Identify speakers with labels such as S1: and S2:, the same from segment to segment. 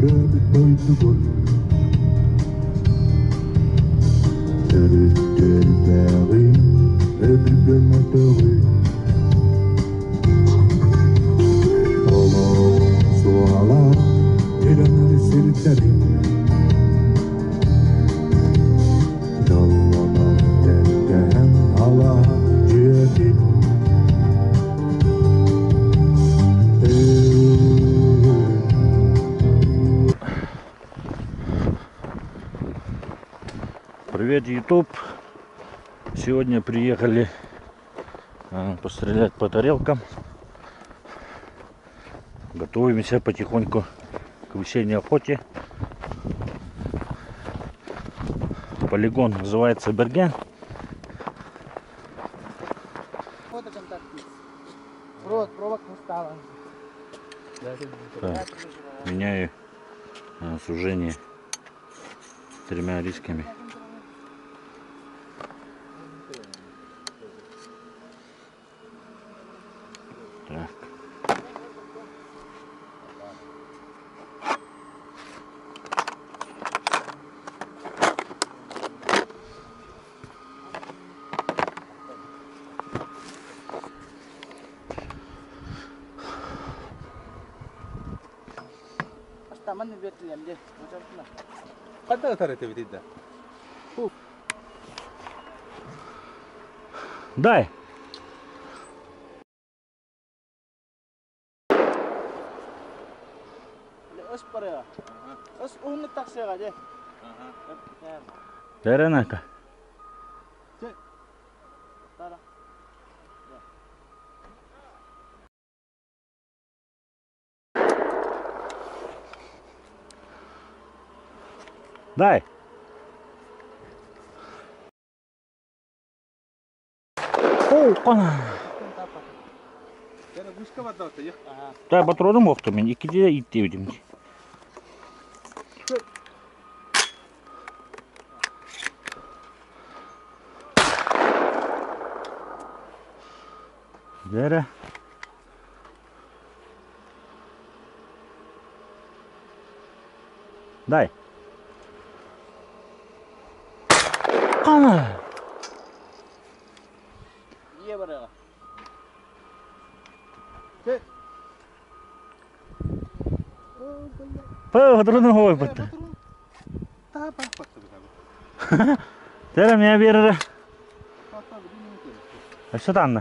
S1: Төрөөбүт дойдубун Төрүттэрдээҕи өбүгэм өтөҕүн Олоҕум суола тирэнэр сирдэрим Дьоллонон тэлгэһэм алаһа дьиэтин
S2: Привет, YouTube! Сегодня приехали пострелять по тарелкам. Готовимся потихоньку к весенней охоте. Полигон называется Берген. Так, меняю сужение тремя рисками. Так.
S3: Ханна ытар этибитий да?
S2: Дай. Теренака. Дай. Дай патроным охто мен иккиде иттебитим. Дәрі. Дай. Қана. Патроны хой бытты. Дәрі меня берері. Что там?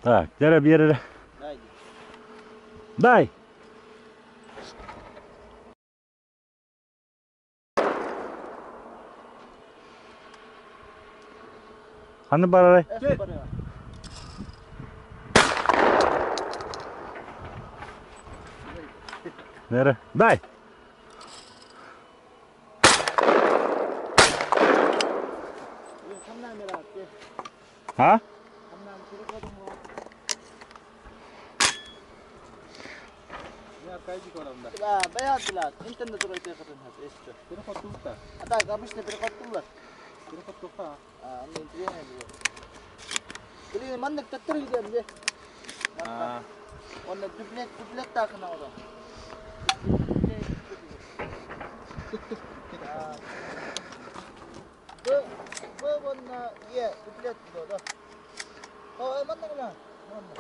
S2: Так, дәрі берері. Дай. Ханы барарай? Дәрі. Дай. А?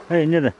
S2: Эй, не да.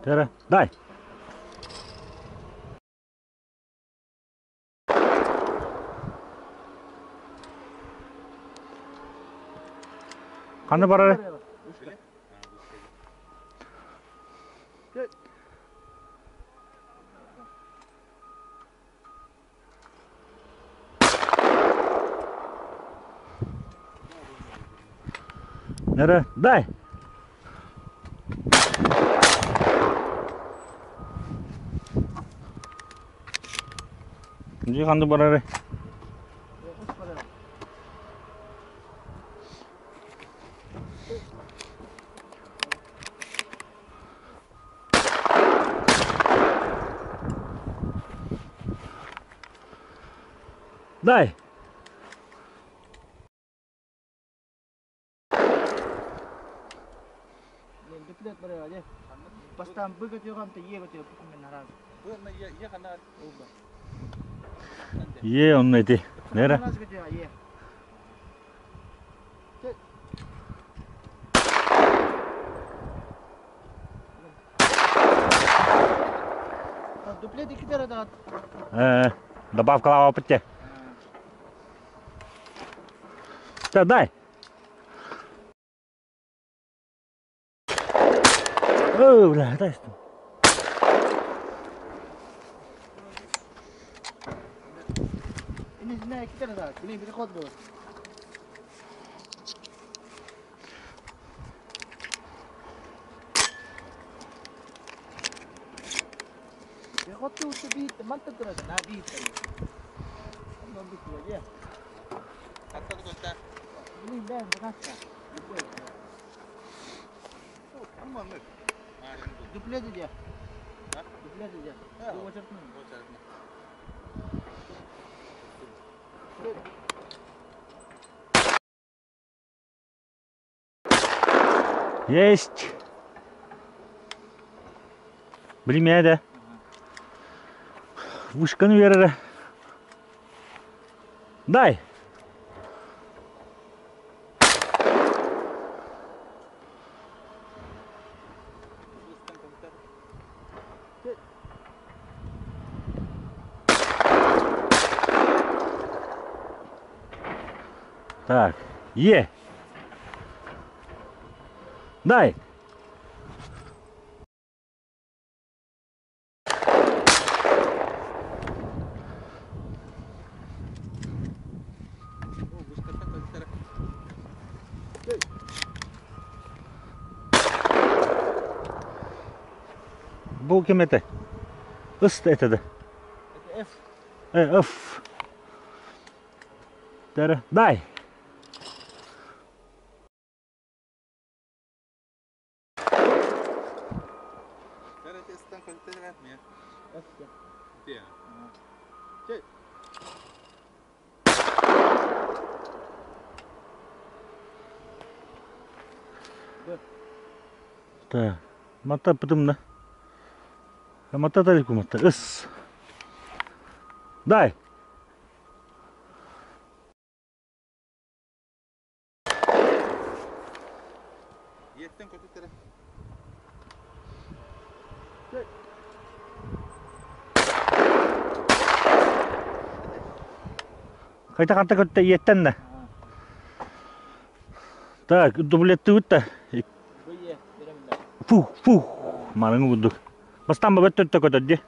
S2: Тера, дай. Ханна барар? Нere? Дай! Дьи ханды барары? Дай! Е, онно ити. Нere? Добавкалаабыт дьэ. Чэ, дай. Өө, бля, дай. Есть. Билимээ да. Вышканы берere. Дай. Так, Е. Дай. Бу ким этэ? Ыс этэ да. F. Дай. Так, мата потом Мата далеко мата. Ыс. Дай. Хайта ханта көттө иеттен да. Так, дублеттыбыт да. Фух, фух. Марыңы курдук. Бастан ба өттө көтөр ди.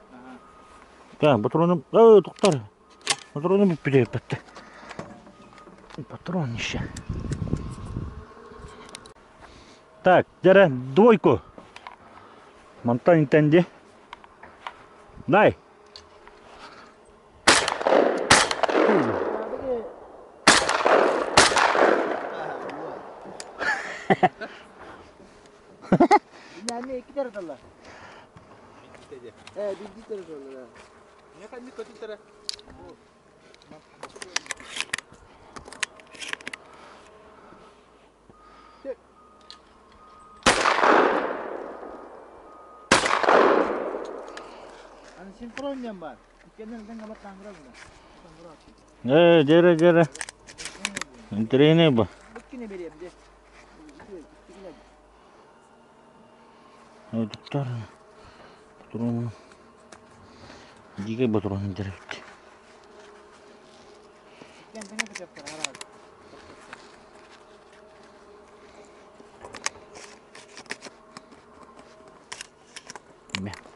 S2: Так, патроным, ой, тоқтар. Патроным бүппүтэ бетте. Патрон еще. Так, дәрі двойку. Мантан интенди. Дай. Э, дәрі, дәрі. Интрине бу. Туттар. Патрон. Дикий патрон интервт.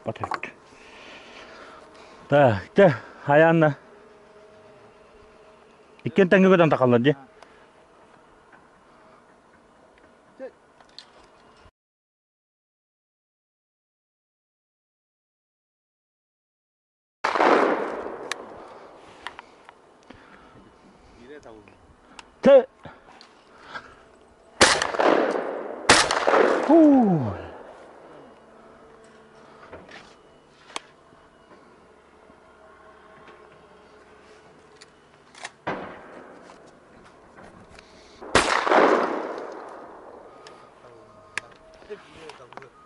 S2: Хаппат эбит. Так, те хайаанна. Иккиэн тэҥҥэ көтөн тахаллар дии. Тэ. Фу.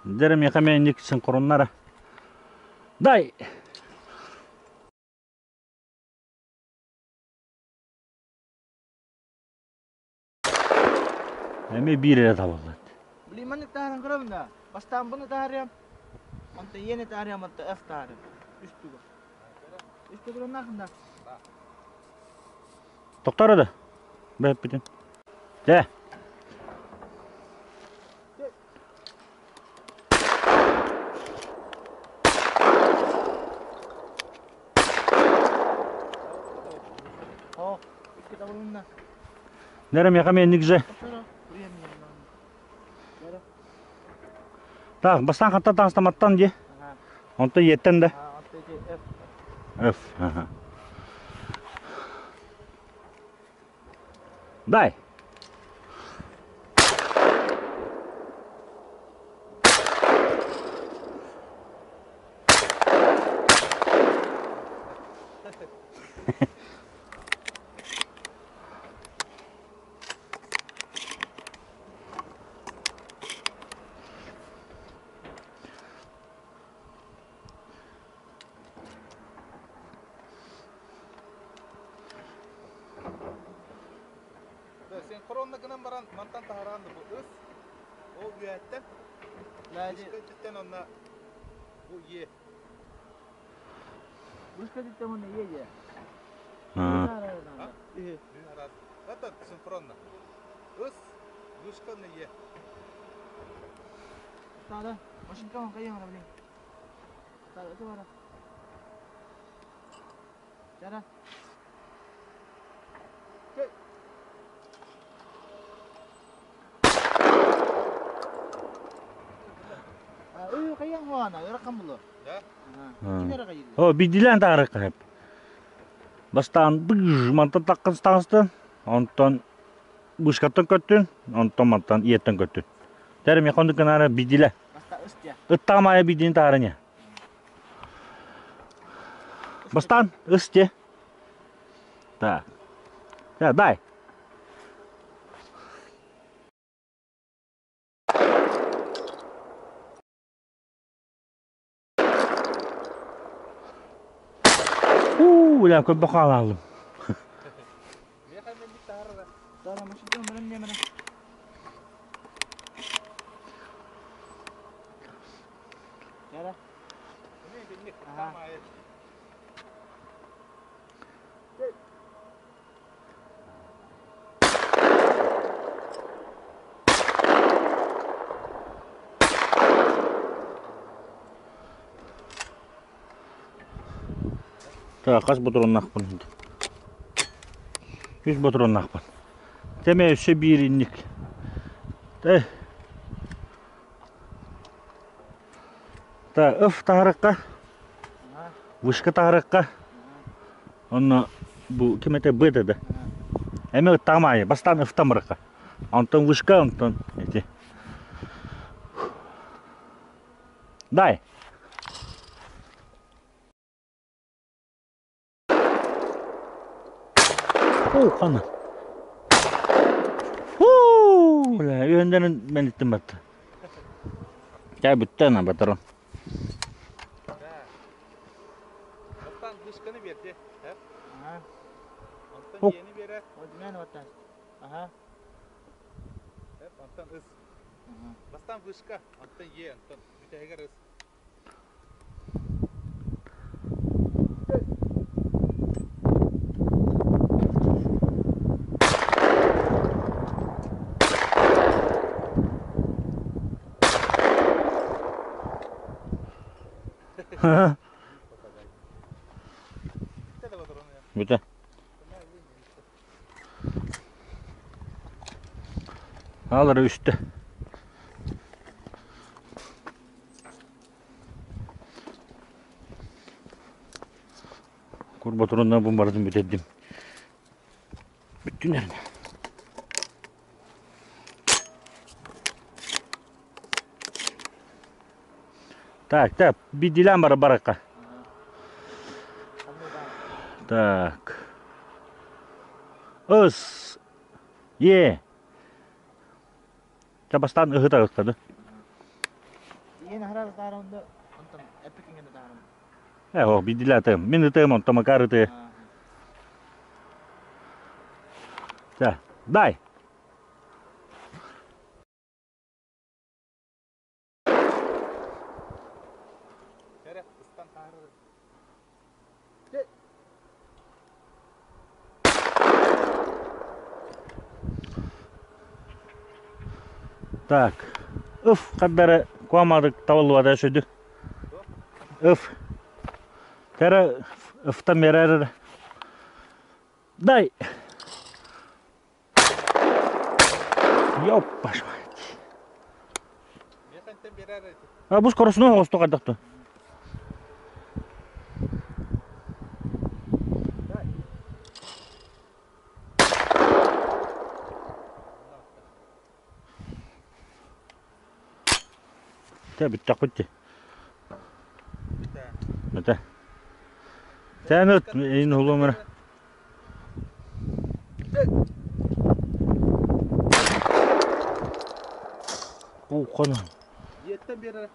S2: Дэрэ миэхэ мээнник синхроннара. Дай! Эмиэ биир эрэ табыллар.
S4: Блин, маннык таһааран көрөбүн да. Бастаан бұны таһаарыам. Онто иэни таһаарыам, онто F таһаарыам. Үс тугу. Үс тугу нахын да.
S2: Тоқтар да. Бэппитин. Дэ. Нэрэ миэхэ миэнник же. Так, бастаан хатта таастаматтан дии. Онто иэттэн да. F. Дай.
S3: Сен коронна гынан баран мантан таһараан бу ыс ол үөһэттэн Бушка онна бу е.
S4: Бушка диттен онна е е.
S3: Это синхронно. Ыс, вышка на е.
S4: Тада, машинка он кайын блин. Тада, это бара. Чара.
S2: О, бидилэн таарыкка хэп. Бастаан быж мантан таккын таҥастан, онтон бышкаттан көттүн, онтон мантан иэттэн көттүн. Тәрі мен хондук гынара бидилэ. Ыттаамая бидини таарыня. Бастаан ыс те. Так. Дай. Уу, үлэм көрбө хаалаалым. Так, хас ботуруоннаахпын? Үс ботуруоннаахпын. Тэме өссө биир инник. Та ыф таһарыкка, вышка таһарыкка. Онно бу ким этэ б да. Эме ыттаамаайы, бастаан ыфтамырыкка. Онтон вышка, онтон эти. Дай. Оо, хана. Хуу, үһүндэрин мен иттим батта. Чай бүттэ ана батарон.
S3: Оттан вышканы берди. Онтон иени берер.
S4: Ага.
S3: Онтон ыс. Бастан вышка, онтон е, онтон бүтэһигэр ыс.
S2: Бүтэ. Аалары үстэ. Кур ботурунна бу барытын бүтэрдим. Бүттүн эрне. Так, так, бидилен бары баракка. Так. Ыс. Е. Ча бастаан ыһыта ыттады. Э, о, бидиле Мин ытыым, онтон Макар ытыы. Ча, дай. Так, ыф хардары куамадык табыллыбата сүдү. Ыф. Кэрэ ыфтан берер. Дай. Ёппаш мать. А бу скоростной оҕосту хайдахту? Тэ бүттэхпит дии. Бүтэ. Тэн ыт ин хулуом эрэ. Кухона.
S3: Дьиэттэн биэрэр.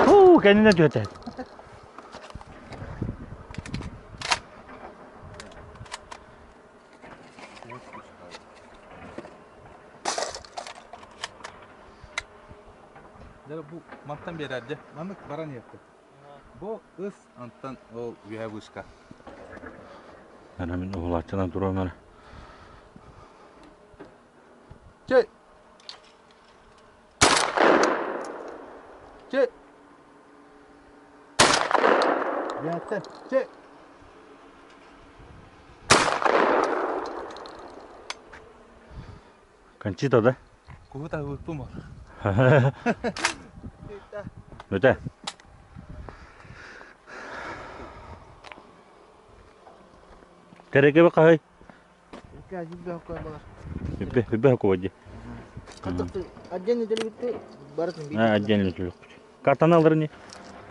S2: Уу, кэннинэ түөтэ.
S3: Дьэ бу мантан биэрэр дьэ. Маннык баран иһэттим. Бу ыс онтон ол үөһэ вышка.
S2: Ана мин уһулааччынан туруом эрэ.
S3: Чэй! Чэй! Үөһэттэн. Чэй!
S2: Кончита, да?
S3: Куһу таһыбыппын бар.
S2: Бүтэ. Кэрэкэбэ хаһый? Үбэ, үбэ хокуо дии.
S4: Отдельно төлөбүттү барытын
S2: А, отдельно төлөкпүт. Картаны алыр не?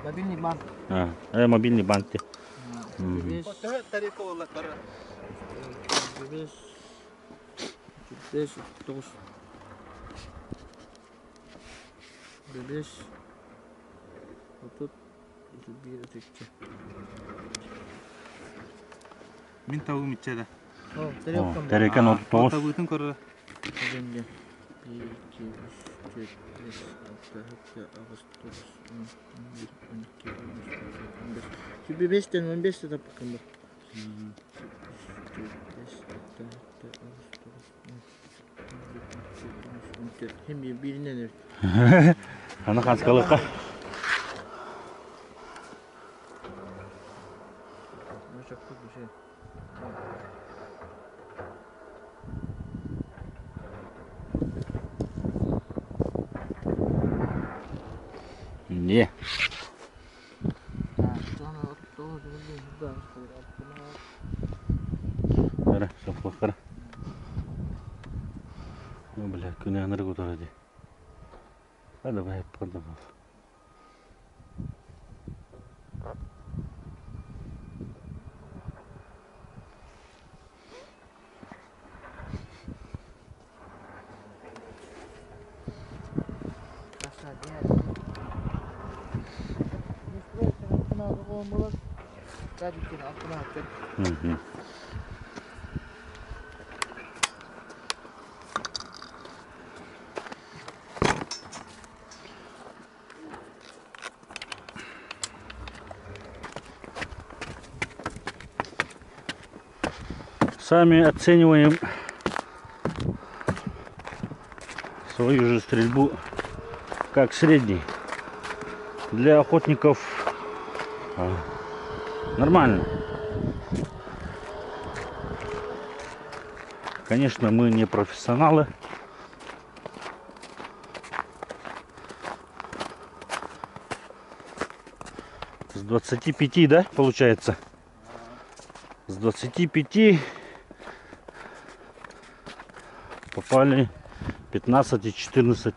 S4: Мобильный банк.
S2: А, мобильный банк те.
S3: Төһө тарифка буолла бары?
S4: 5 5 9 5 30 1 32.
S3: Мин тавым иччэ да.
S2: Тэрэкэн 39.
S3: Табыытын көрөр.
S4: 1 2 3 4 5 6 7 8 9 10 11 12 13 14 15. 5-тен 15 таппыккын бар. 4 5 6 7 8 9 10 11 12 Hem birинен evet.
S2: Аны ханскалыкка.
S4: Çok bir şey.
S2: Не. Кара, сапла кара. Ну, бля, күнә аныры көтөрө ди. Hadi be, hadi be. Сами оцениваем Свою же стрельбу как средний. Для охотников нормально. Конечно, мы не профессионалы. С 25, да, получается? С 25 попали 15 и 14.